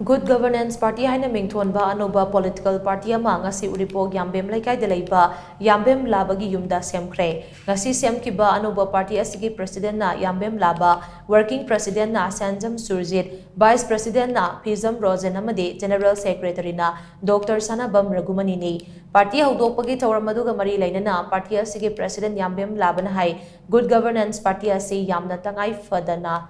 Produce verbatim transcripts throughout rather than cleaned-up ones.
Good Governance Party ꯍꯥꯏꯅ ꯃꯤꯡꯊꯣꯟꯕ ꯑꯅꯧꯕ political party ꯑꯃ ꯉꯁꯤ ꯎꯔꯤꯄꯣꯛ ꯌꯥꯝꯕꯦꯝ ꯂꯩꯀꯥꯏꯗ ꯂꯩꯕ ꯌꯥꯝꯕꯦꯝ ꯂꯥꯕꯒꯤ ꯌꯨꯝꯗ ꯁꯦꯝꯈ꯭ꯔꯦ꯫ ꯉꯁꯤ ꯁꯦꯝꯈꯤꯕ ꯑꯅꯧꯕ party ꯑꯁꯤꯒꯤ presidentꯅ ꯌꯥꯝꯕꯦꯝ ꯂꯥꯕ, working presidentꯅ ꯁꯦꯟꯖꯝ ꯁꯨꯔꯖꯤꯠ, vice presidentꯅ ꯐꯤꯖꯝ ꯔꯣꯖꯟ ꯑꯃꯗꯤ general secretaryꯅ Doctor ꯁꯅꯥꯕꯝ ꯔꯘꯨꯃꯅꯤꯅꯤ꯫ Party ꯍꯧꯗꯣꯛꯄꯒꯤ ꯊꯧꯔꯝ ꯑꯗꯨꯒ ꯃꯔꯤ ꯂꯩꯅꯅ party ꯑꯁꯤꯒꯤ president ꯌꯥꯝꯕꯦꯝ ꯂꯥꯕꯅ ꯍꯥꯏ, Good Governance Party ꯑꯁꯤ ꯌꯥꯝꯅ ꯇꯉꯥꯏ ꯐꯗꯅ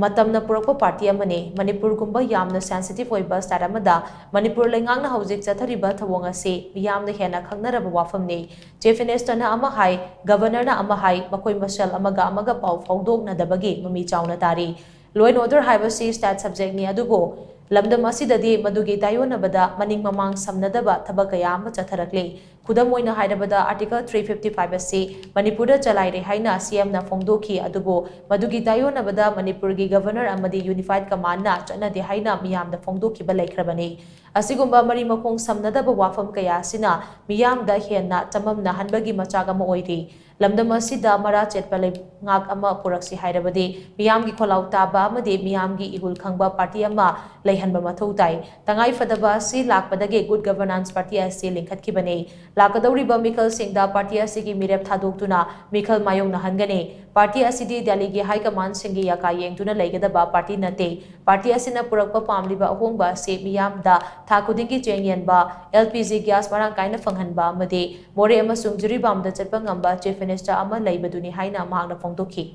ꯃꯇꯝꯅ ꯄꯨꯔꯛꯄ party ꯑꯃꯅꯤ꯫ ꯃꯅꯤꯄꯨꯔꯒꯨꯝꯕ ꯌꯥꯝꯅ sensitive ꯑꯣꯏꯕ state ꯑꯃꯗ ꯃꯅꯤꯄꯨꯔ ꯂꯩꯉꯥꯛꯅ ꯍꯧꯖꯤꯛ ꯆꯠꯊꯔꯤꯕ ꯊꯧꯑꯣꯡ ꯑꯁꯤ ꯃꯤꯌꯥꯝꯅ ꯍꯦꯟꯅ ꯈꯪꯅꯔꯕ ꯋꯥꯐꯝꯅꯤ꯫ Chief Ministerꯅ ꯑꯃ ꯍꯥꯏ, Governorꯅ ꯑꯃ ꯍꯥꯏ, ꯃꯈꯣꯏ ꯃꯁꯦꯜ ꯑꯃꯒ ꯑꯃꯒ ꯄꯥꯎ ꯐꯥꯎꯗꯣꯛꯅꯗꯕꯒꯤ ꯃꯃꯤ ꯆꯥꯎꯅ ꯇꯥꯔꯤ꯫ Law and order ꯍꯥꯏꯕꯁꯤ state subjectꯅꯤ, ꯑꯗꯨꯕꯨ ꯂꯝꯗꯝ ꯑꯁꯤꯗꯗꯤ ꯃꯗꯨꯒꯤ ꯇꯥꯏꯌꯣꯟꯅꯕꯗ ꯃꯅꯤꯡ ꯃꯃꯥꯡ ꯁꯝꯅꯗꯕ ꯊꯕꯛ ꯀꯌꯥ ꯑꯃ ꯆꯠꯊꯔꯛꯂꯤ꯫ ꯈꯨꯗꯝ ꯑꯣꯏꯅ ꯍꯥꯏꯔꯕꯗ, Article three fifty five ꯑꯁꯤ ꯃꯅꯤꯄꯨꯔꯗ ꯆꯂꯥꯏꯔꯦ ꯍꯥꯏꯅ CMꯅ ꯐꯣꯡꯗꯣꯛꯈꯤ, ꯑꯗꯨꯕꯨ ꯃꯗꯨꯒꯤ ꯇꯥꯏꯌꯣꯟꯅꯕꯗ ꯃꯅꯤꯄꯨꯔꯒꯤ Governor ꯑꯃꯗꯤ Unified Commandꯅ ꯆꯠꯅꯗꯦ ꯍꯥꯏꯅ ꯃꯤꯌꯥꯝꯗ ꯐꯣꯡꯗꯣꯛꯈꯤꯕ ꯂꯩꯈ꯭ꯔꯕꯅꯤ꯫ ꯑꯁꯤꯒꯨꯝꯕ ꯃꯔꯤ ꯃꯈꯣꯡ ꯁꯝꯅꯗꯕ ꯋꯥꯐꯝ ꯀꯌꯥ ꯑꯁꯤꯅ ꯃꯤꯌꯥꯝꯗ ꯍꯦꯟꯅ ꯆꯃꯝꯅꯍꯟꯕꯒꯤ ꯃꯆꯥꯛ ꯑꯃ ꯑꯣꯏꯔꯤ꯫ ꯂꯝꯗꯝ ꯑꯁꯤꯗ ꯃꯔꯥ ꯆꯦꯠꯄ ꯂꯩꯉꯥꯛ ꯑꯃ ꯄꯨꯔꯛꯁꯤ ꯍꯥꯏꯔꯕꯗꯤ ꯃꯤꯌꯥꯝꯒꯤ ꯈꯣꯜꯂꯥꯎ ꯇꯥꯕ ꯑꯃꯗꯤ ꯃꯤꯌꯥꯝꯒꯤ ꯏꯍꯨꯜ ꯈꯪꯕ party ꯑꯃ ꯂꯩꯍꯟꯕ ꯃꯊꯧ ꯇꯥꯏ꯫ ꯇꯉꯥꯏ ꯐꯗꯕ ꯑꯁꯤ ꯂꯥꯛꯄꯗꯒꯤ Good Governance Party ꯑꯁꯤ ꯂꯤꯡꯈꯠꯈꯤꯕꯅꯤ꯫ ꯂꯥꯛꯀꯗꯧꯔꯤꯕ ꯃꯤꯈꯜꯁꯤꯡꯗ party ꯑꯁꯤꯒꯤ ꯃꯤꯔꯦꯞ ꯊꯥꯗꯣꯛꯇꯨꯅ ꯃꯤꯈꯜ ꯃꯥꯌꯣꯛꯅꯍꯟꯒꯅꯤ꯫ Party ꯑꯁꯤꯗꯤ ꯗꯦꯜꯂꯤꯒꯤ high commandꯁꯤꯡꯒꯤ ꯌꯥꯀꯥ ꯌꯦꯡꯗꯨꯅ ꯂꯩꯒꯗꯕ party ꯅꯠꯇꯦ꯫ Party ꯑꯁꯤꯅ ꯄꯨꯔꯛꯄ ꯄꯥꯝꯂꯤꯕ ꯑꯍꯣꯡꯕ ꯑꯁꯤ ꯃꯤꯌꯥꯝꯗ ꯊꯥ ꯈꯨꯗꯤꯡꯒꯤ ꯆꯦꯡ ꯌꯦꯟꯕ, LPG gas ꯃꯔꯥꯡ ꯀꯥꯏꯅ ꯐꯪꯍꯟꯕ ꯑꯃꯗꯤ ꯃꯣꯔꯦ ꯑꯃꯁꯨꯡ ꯖꯤꯔꯤꯕꯥꯝꯗ ꯆꯠꯄ ꯉꯝꯕ Chief Minister ꯑꯃ ꯂꯩꯕꯗꯨꯅꯤ ꯍꯥꯏꯅ ꯃꯍꯥꯛꯅ ꯐꯣꯡꯗꯣꯛꯈꯤ꯫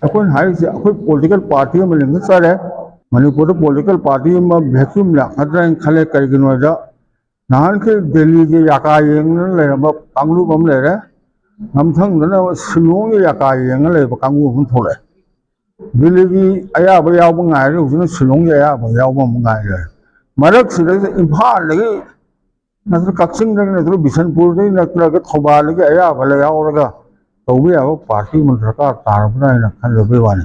ꯑꯩꯈꯣꯏꯅ ꯍꯥꯏꯔꯤꯁꯦ, ꯑꯩꯈꯣꯏ political party ꯑꯃ ꯂꯤꯡꯈꯠꯆꯔꯦ꯫ ꯃꯅꯤꯄꯨꯔꯗ political party ꯑꯃ vacuum ꯂꯥꯛꯀꯗ꯭ꯔꯥ ꯍꯥꯏꯅ ꯈꯜꯂꯦ꯫ ꯀꯔꯤꯒꯤꯅꯣ ꯍꯥꯏꯗ, ꯅꯍꯥꯟꯈꯩ ꯗꯦꯜꯂꯤꯒꯤ ꯌꯥꯀꯥ ꯌꯦꯡꯗꯨꯅ ꯂꯩꯔꯝꯕ ꯀꯥꯡꯂꯨꯞ ꯑꯃ ꯂꯩꯔꯦ, ꯃꯊꯪꯗꯅ ꯁꯤꯂꯣꯡꯒꯤ ꯌꯥꯀꯥ ꯌꯦꯡꯉ ꯂꯩꯕ ꯀꯥꯡꯕꯨ ꯑꯃ ꯊꯣꯛꯂꯛꯑꯦ꯫ ꯗꯦꯜꯂꯤꯒꯤ ꯑꯌꯥꯕ ꯌꯥꯎꯕ ꯉꯥꯏꯔꯦ, ꯍꯧꯖꯤꯛꯅ ꯁꯤꯂꯣꯡꯒꯤ ꯑꯌꯥꯕ ꯌꯥꯎꯕ ꯑꯃ ꯉꯥꯏꯔꯦ꯫ ꯃꯔꯛꯁꯤꯗꯩꯗ ꯏꯝꯐꯥꯜꯗꯒꯤ ꯅꯠꯇ꯭ꯔꯒ ꯀꯛꯆꯤꯡꯗꯒꯤ ꯅꯠꯇ꯭ꯔꯒ ꯕꯤꯁꯅꯄꯨꯔꯗꯒꯤ ꯅꯠꯇ꯭ꯔꯒ ꯊꯧꯕꯥꯜꯗꯒꯤ ꯑꯌꯥꯕ ꯌꯥꯎꯔꯒ ꯇꯧꯕ ꯌꯥꯕ party ꯑꯃ ꯗꯔꯀꯥꯔ ꯇꯥꯔꯕ꯭ꯔꯥ ꯍꯥꯏꯅ ꯈꯟꯖꯕꯩ ꯋꯥꯅꯤ꯫